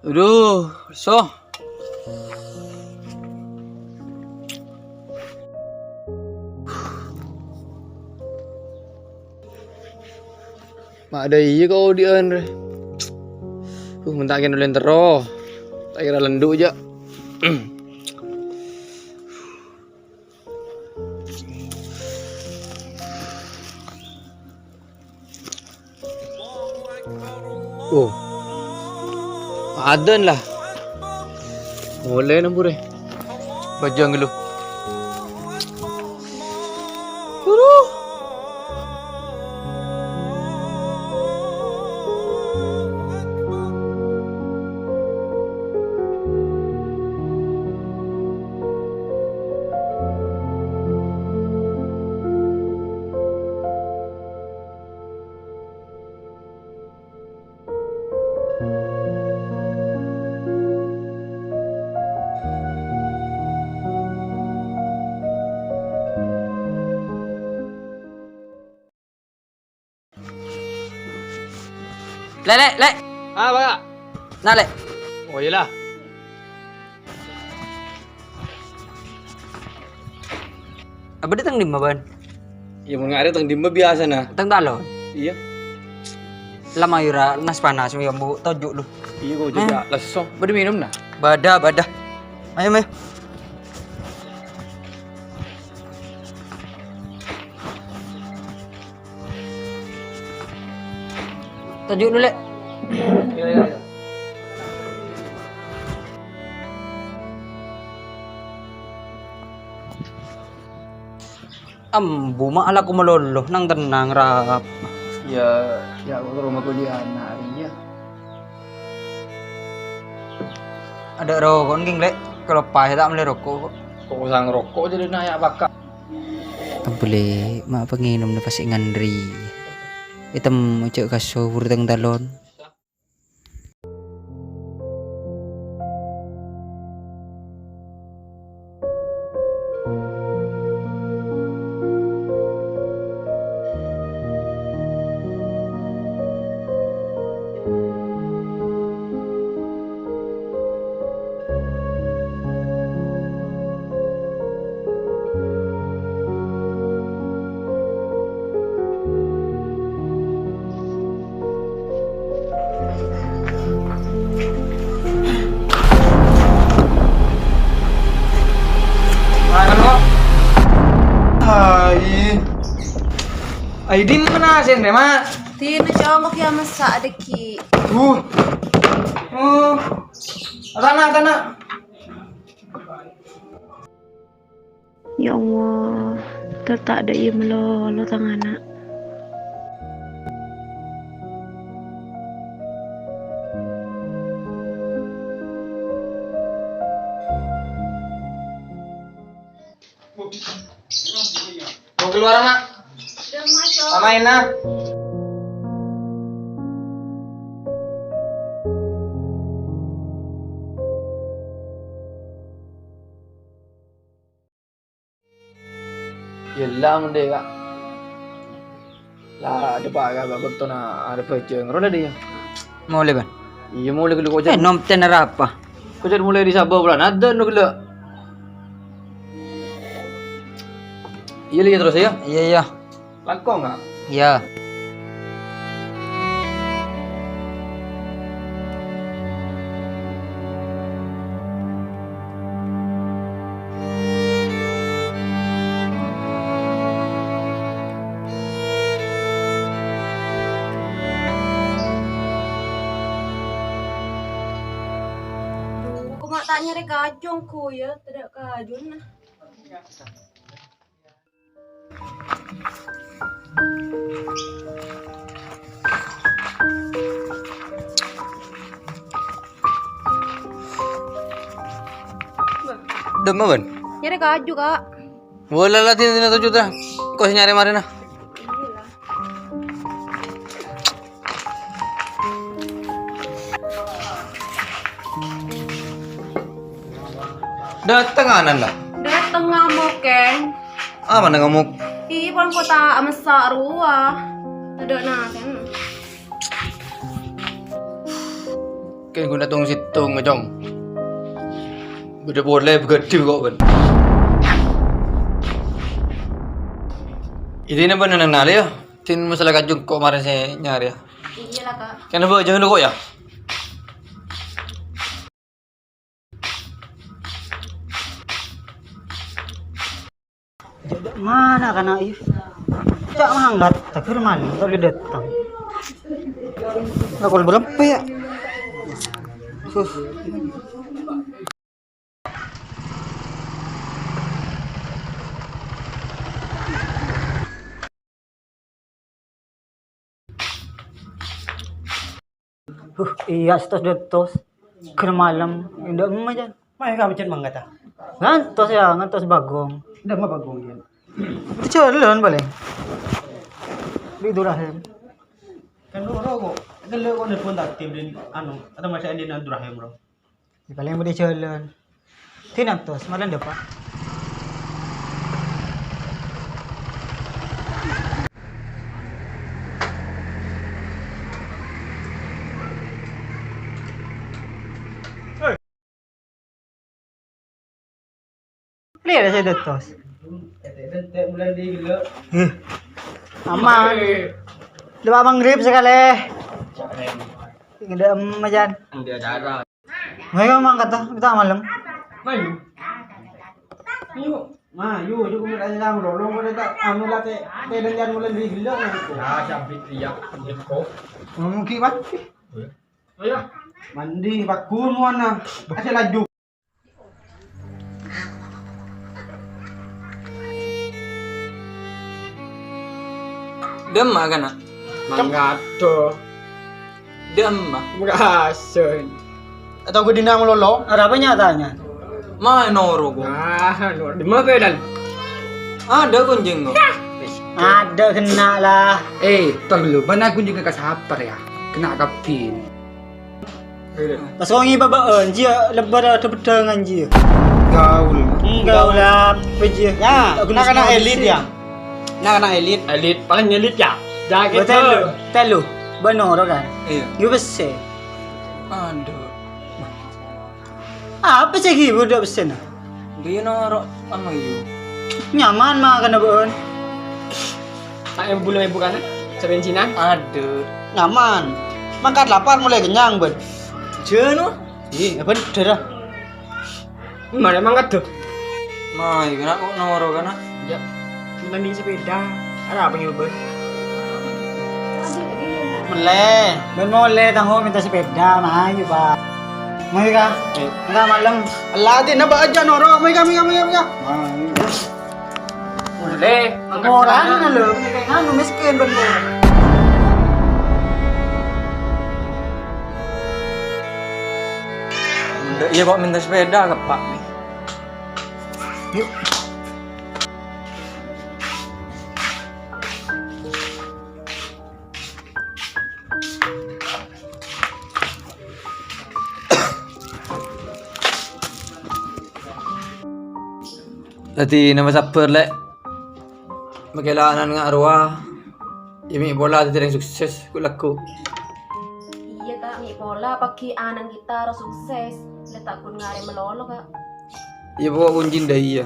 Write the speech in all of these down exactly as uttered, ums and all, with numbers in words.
Aduh, so. Ma' dâ' iyâ kaodi'ân, rè. Uh, menta kèn ulèn terro. Ta' kèra lendhu', jâ'. Oh. Adzan la. Molè nèmbhârâ. Bâjâng ghâllu. Aduh. Lè', Lè', Lè'. Apa, Kak? Na, Lè'. Oh, iyâ la. Abâ' dâteng dimma, Bân? Iyâ, mon ngarè' dâteng dimma biyasana. Dâteng talon? Iyâ. La mayu ra nas panas, ya, Bu, toju' lu. Iyâ, kok jâ' lesso. Bâdâ minum, na? Bâdâ, bâdâ. Ayo, mayu. Toju' dulu, Lè'. Ambu, ma' alako malolo, nang-tennang, Rap. Iyâ, iyâ, aku ka roma kuliah ana' arè, iyâ. Adâ' roko', kèng, Lè'. Kaloppaè ta' mellè roko', kok. Kok usang roko' jârèya, ya', paka'. Ampon, Lè', ma' pangènomma pas è nganrè. Ètemmo jâ' kaso buru teng talon. Ai. Ai, dimma nasen rè, Ma'? Dinna, Cong, kok ya messa' dâggi'. Uh. Oh. Atana, atana. Ya Allah, ter ta' dâ' iyâ malolo tang ana'. Mau keluar, Mak? Udah, Mas, Om. Mama enak. Yella, mon dâ', Ka'. La, dâpa' ka bâktona arè bhâjâng rowa dâ' iyâ. Molè, Bân? Iyâ, molè ghellâ' kocèr. Eh, nom tenner apa? Kocèr molaè dâri sabâ bulân. Adâ' no ghellâ'. Iyâ, lè, terros, yâ? Iyâ, iyâ. Langkong, Ka'? Iyâ. Koma' ta' nyarè kaju, ko, yâ, tadâ' kajuna. Dâmma, Bân? Nyarè kaju, Ka'. Boleh lah, tina, tina tujuh ta. Engko' sè nyarè marèna. Iyâ lah. Dâteng anan, la. Dâteng ngamok, Kèng. Apa nang ngamok? Iyâ, pon kota amessa' rowa. Tadâ' nasen. Kèng ghun tong-sèttong, Cong. Bâdâ polè bâgâdhi kok, bân. Intina bân neng nalè, yâ. Din masalah kaju kok marè sè nyarè, yâ. Iyâ la, Kak. Kenapa jangan kok, yâ? Jâ' dâ' mana kana' iyâ? Ca'na mangkat, tapè malem ta' dâteng. Lah, kol berempe, yâ. Sus. Huh, iyâ, sètos dâttos. Ghâr malem, endâ' emma, Jan. Mayu ka masjid mangkata. Ngantos, yâ, ngantos Bagong. Endâ' emma Bagong, Jan. Dâri jhâlân palèng. Bi' Durahim. Kan loro kok. Ghellâ' kok nelpon tadi, beli anu, atau masih Andi Durahim, bro. Yâ, palèng bâdâ jhâlân. Dinantos, malem dâpa'. Lè, sè dâttos. Heh. Aman. Dâpa' maghrib sakalè. Endâ' emma, Jan. Andi acara. Mayu mangkat, ta', ta' malem. Mayu. Mayu. Mayu, jhâ' kok ta' nyamang lolong, kok ta' anu la, tè-, tèdhâng jhân mulai dâri ghellâ', nah. Yâ, sabit iyâ, sabit kok. Ngomong ki mati. Ayo. Mandi, bakun, muana. Kasih laju. Dâ' emma kana'? Mangkaddhâ. Dâ' emma? Makassar. Atau gue dinang lolo? Arapa nyatanya? Ma noro ko. Ah, noro. Di mana, Dal? Adâ' ghunjhing ko. Adâ' kènè' la. Eh, tong lu, bâ'na ghunjhing ka sapar yâ. Kènè' kabbhi. Pas kong ngibâ bâ'ân, jiyâ lebbâr adâ' peddhângan jiyâ. Gaul. Hmm, gaul apa jiyâ? Yâ, na'-kana' elit yâ. Na'-kana' elit. Elit, palèng elit yâ. Jaket. Betul. Telu. Bân noro kan? Iyâ. Yu pèssè. Adâ'. Apa sè ghi' bâdâ pèssèna? Dâri noro' ama yu. Nyaman makanna bâ'ân. Ta' embu lèma embu kana', sabensinan. Adâ'. Nyaman. Mangkat lapar mulai kenyang, bân. Jhâ' no. Ih, apa dârâ? Mara mangkat, Dok. Mayu, kana' kok noro' kana'? Yâ, mending sepeda. Arapa nyoba? Mellè. Bân molè, tangghung mènta sepeda, mayu, Pak. Mayu, Kak. Eh. Enggak malem. Ella, ati, napa aja noro'? Mayu, Kak, mayu, Kak, mayu, Kak. Mayu. Molè. Orangna lho, nganu miskin, bân molè. Bunda, iyâ, Pak, mènta sepeda ka Pak. Yu. Dâddhi, napa sabbhâr, Lè'? Makè la ana'na nga' rowa, iyâ mè' pola dâddhi orèng sukses, ghu-lagghu. Iyâ, Kak, mè' pola paghi' ana'na kita ro sukses, la ta' ghun ngarè malolo, Kak. Iyâ, pokok kuncina dâ' iyâ.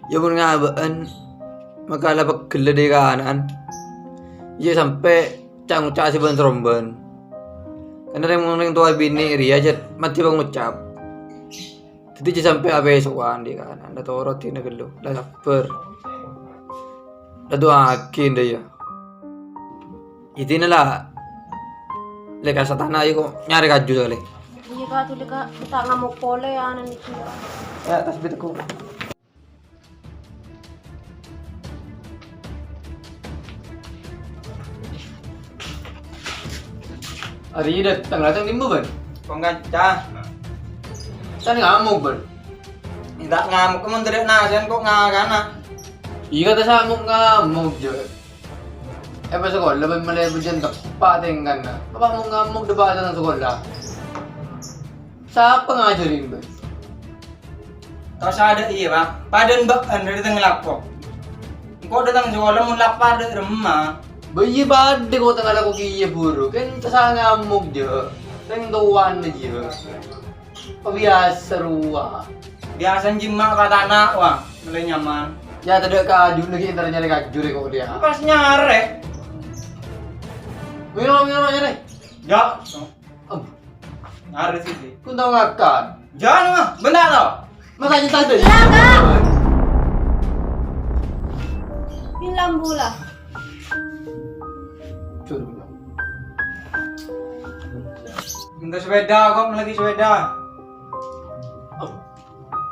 Iyâ, mon ngabâ'ân, maka la pegghellâ dâ' kana'an. Iyâ, sampè' ca'-ngoca' sè bân-sarombân. Karna rèng-, rèng towa binè' rèya jhât maddhi pangoca'. Dâddhi jhâ' sampè' apèsowan dâ' kana'an, la toro'è ghâllu, la sabbhâr. La du'aaghi, dâ' iyâ. Intina la, lè' ka satana ayo ko' nyarè kaju sakalè. Iyâ, Kak, dhuli, Kak. Ta' ngamok polè, ana' nèka. Yâ, tasbih tegghu. Arèya dâteng, dâteng dimma, Bân? Kong kanca. Kan ngamok, Bân. Enggak ngamok, mon terek nasen kok ngakana. Iyâ, kata samok ngamok, jâ. Eh, pas sekolah, Bân, malè bâjân teppa' tèngkana. Apa mau ngamok dâpa' dâteng sekolah? Sapa ngajhârin, Bân? Terros adâ' iyâ, Pak. Padâna bâ'ân dâri tengah lako. Engko' dâteng sekolah mon lapar dâ' remma. Bâ iyâ padâ ko' tengah lako kèya buru. Kan terros ngamok, jâ. Rèng towana jiyâ. Kok biyasa rowa. Biyasa jimma' ka tana', wah, mèlè nyaman. Yâ, tadâ' kaju lagi, entar nyarè kaju rè kok dia. Pas nyarè. Mèlo, mèlo, nyarè. Yâ. Em. Nyarè sih, sih. Ku tao ngakan. Jân, mah, bhendher, to. Makanya tadi. Yâ, Kak. Bilang bola. Cur. Mènta sepèda, kok, mèlè sepèda.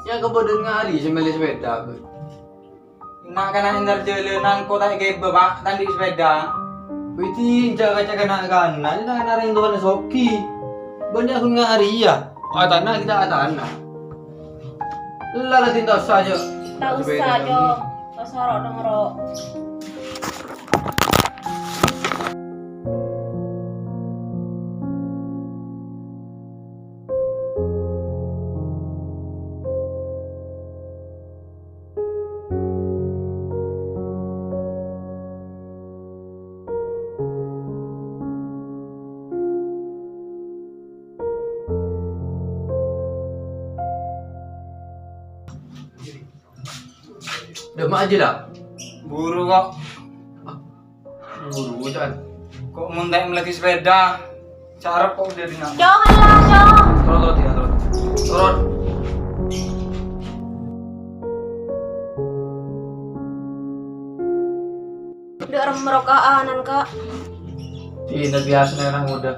Yâ, kabâdâ'ân ngari sè mèlè sepèda, kok. Na'-kana' entar jhâlânan kok ta' èghibâ, Pak, ta' andi' sepèda. Witi, jhâ' kaca na'-kana', na'-kana' rèng towana soghi. Bânnè ghun ngari, yâ. Atana kita atana. Lala tinta saja. Ta' osa, Cong. Ta' osa ro'-nèro'. Dâ' emma' jiyâ, la? Buru, kok. Buru, Can. Kok mon ta' mèlè sepèda? Carep kok dâri na'. Cong, ella, Cong. Turun, turun, Tina, turun. Turun. Dâ' remma roka'anan, Kak. Tina biyasana anak muda.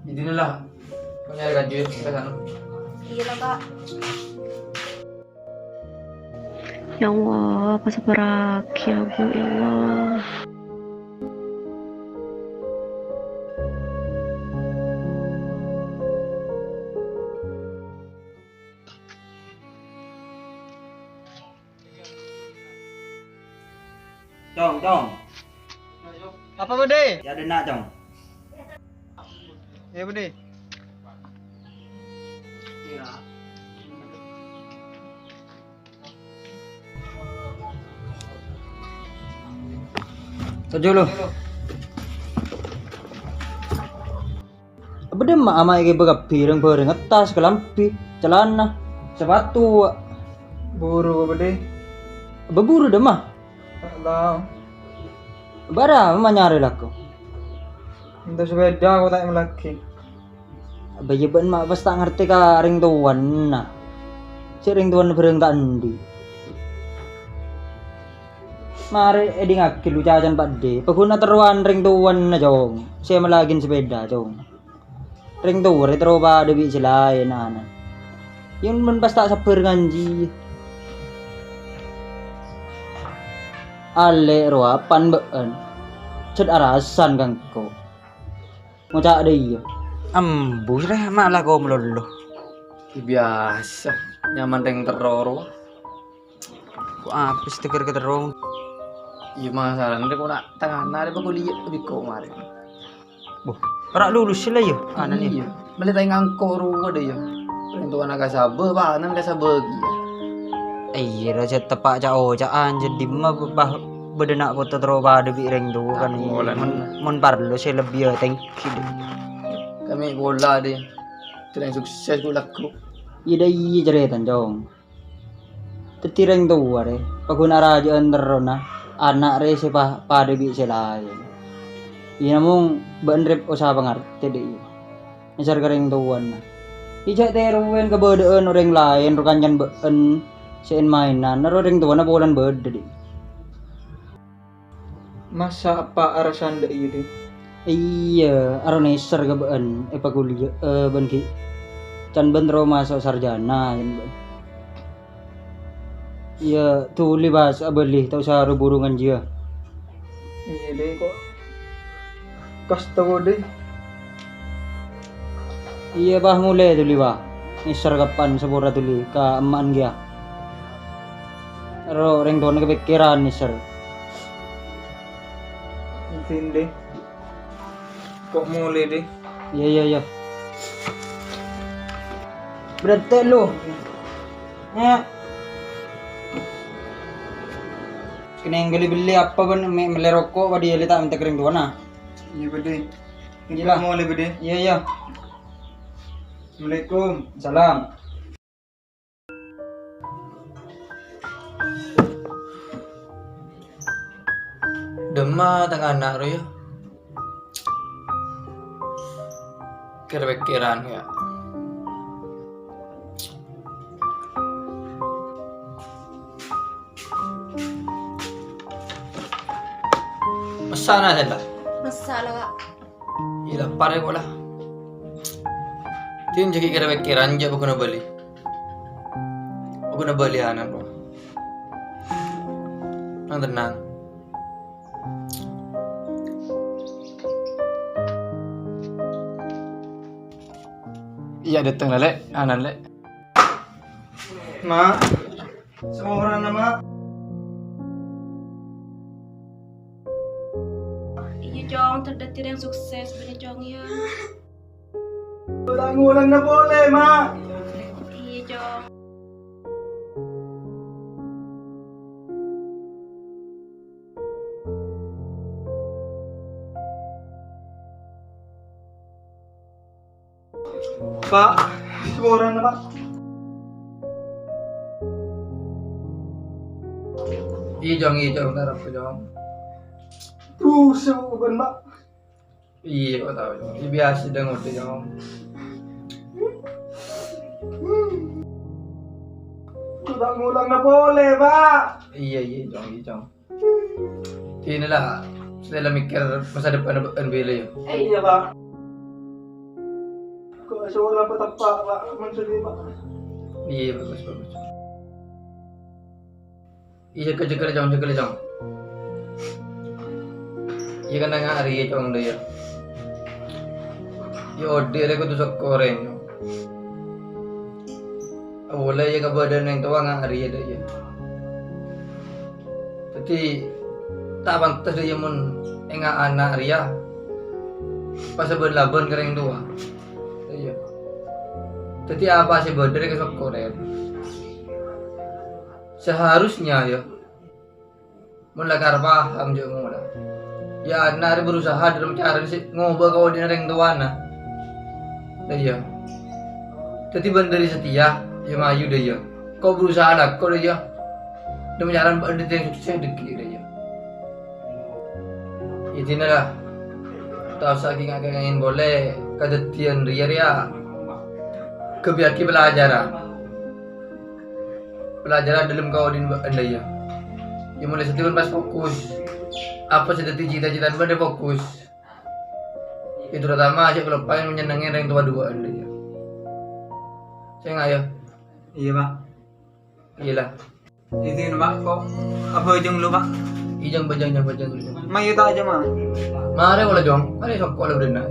Iyâ, dina la. Kok nyarè kaju, yâ, ka sana. Iyâ la, Kak. Ya Allah, pasabbhârraghi aku, ya Allah. Cong, Cong. Apa, Budi? Ya, dena, Cong. Ya, Budi. Toju' lu. Bâdâ ma' ama' èghibâ kabbhi rèng-bhârèng, tas, kalambhi, calana, sapatu. Buru bâdâ. Bâburu dâ' ma'. Ta' tao. Bârâmma nyarè lako. Ento sepeda aku ta' èmellèaghi. Bâ iyâ bâ'na ma' pas ta' ngartè ka rèng towana. Sè rèng towana bhâreng ta' andi'. Marè èdingngaghi lu cacan pa'dè. Paghuna terrowan rèng towana, Cong. Sè mellèaghin sepeda, Cong. Rèng towa rè terro padâ bi' sè laèn, ana. Yèn mon pas ta' sabbhâr nganji. Alè' rowa pan bâ'na. Cè' arasan ka engko'. Ngoca' dâ' iyâ. Ambu, srè ma' lako malolo. Biyasa, nyaman rèng terro rowa. Kok apes teker ke terro? Iyâ, masalana rè kok na' tengana rè pakuliah biko marè. Boh, ora' lulus la iyâ, ana' nè. Iyâ, mellè ta' ngangko' rowa dâ' iyâ. Rèng towana kasabâ, panan kasabâ kèya. Iyâ, ra jhâ' teppa' ca'-oca'an, jhâ' dimma bâ-, bâdâ na' poto terro padâ bi' rèng towa kan. Mon, mon parlo sè lebbi atèngghi dâ' iyâ. Kami pola dâ'. Terro sukses ku lagu. Iyâ dâ' iyâ carètana, Cong. Dhâddhi rèng towa rè, paghuna rajâ'ân terrona, ana' rè sè pa-, padâ bi' sè laèn. Iyâ namong bâ'na rè osa pangartè dâ' iyâ. Nèser ka rèng towana. Iyâ jhâ' terrowèn kabâdâ'ân orèng laèn ro kancana bâ'na sè èn-maènan, ro rèng towana polana bâdâ dâ' iyâ. Masa apa arasan dâ' iyâ, Dhi? Iyâ, aro nèser ka bâ'na èpakuliah, eh, bân ghi' can bân terro maso' sarjana, can bân. Iyâ, dhuli, Bas, abâli, ta' osa ro-buru nganjiâ. Iyâ, Dhi, kok. Kas tawo, Dhi. Iyâ, Bah, molè dhuli, Bah. Nèser kapan sapora dhuli ka emma'an kèya. Ro rèng towana kapèkkèran nèser. Entin, Dhi. Kok molè, Dhi? Iyâ, iyâ, iyâ. Berhenti lu. Nya. Kènèng bâli-bâli apa bân me-, mellè roko' padâ iyâ lè ta' mènta ka rèng towana. Iyâ, Dhi. Gila. Molè bâdâ. Iyâ, iyâ. Assalamualaikum. Salam. Dhimma tang ana' rowa, yâ? Kèr-pèkkèran, yâ. Messana sènta? Messa la, Kak. Iyâ, lapar yâ, kok la. Dhin jâgâ kèr-pèkkèran, jâ' bâkona bâli. Bâkona bâli ana', bro. Nang tennang. Iyâ, dâteng la, Lè'. Anan, Lè'. Ma'. Saporana, Ma'. Iyâ, Cong, ta' dhâddhi rèng sukses bâ'na, Cong, yâ. Ulang-ulang na polè, Ma'. Iyâ, Cong. Pa', saporana, Pa'. Iyâ, Cong, iyâ, Cong, tarep, Cong. Duh, saporana, Pa'. Iyâ, kok tao, Cong. Iyâ, biyasa dâ' ngodâ, Cong. Ulang-ulang na polè, Pa'. Iyâ, iyâ, Cong, iyâ, Cong. Dinala, sè la mèkkèr masa depan bâ'na bilâ, yâ? Iyâ, Pa'. Kok soro pateppa', Pa', maksudnya, Pa'. Iyâ, bagus, bagus. Iyâ, jâgâ, jâgâ, Cong, jâgâ, Cong. Iyâ, kan nga' arèya, Cong, dâ' iyâ. Iyâ, odi' rè kodhu sokkorè, Cong. Awwâllâ iyâ kabâdâ'ân orèng towa nga' arèya dâ' iyâ. Dhâddhi, ta' pantes dâ' iyâ mon ènga' ana' rèya pas abân-labân ka orèng towa. Iyâ. Dhâddhi, apa sè bâdâ rè kasokkorè. Seharusnya, yâ, mon lakar paham jâ' ngola. Yâ, ana' rè berusaha dâlem cara sè ngobâ kaodi'na rèng towana. Dâ' iyâ. Dhâddhi bân dâri satèya, yâ mayu dâ' iyâ. Ko' berusaha lako dâ' iyâ. Dâlem cara bân dhâddhi sukses dhâggi' dâ' iyâ. Iyâ dinala. Ta' osa kèng-kèngèn polè kadhâddhiyân rèya rèya. Ghâbâyyaghi pelajaran. Pelajaran dâlem kaodi'na bân dâ' iyâ. Yâ, mulai satèya bân pas fokus. Apa sè dhâddhi cita-citana bân fokus. Yâ, terutama jâ' kaloppaè nyennengngè rèng towa duwâ'ân dâ' iyâ. Sènga' yâ. Iyâ, Pa'. Iyâ la. Iyâ dinala, Pa', ko' abhâjâng lu, Pa'. Iyâ, jâng bhâjâng, jâng bhâjâng lu, jâng. Mayu ta' jâ, Ma'. Marè, ola, Jong. Marè, sokko' la bâdâna.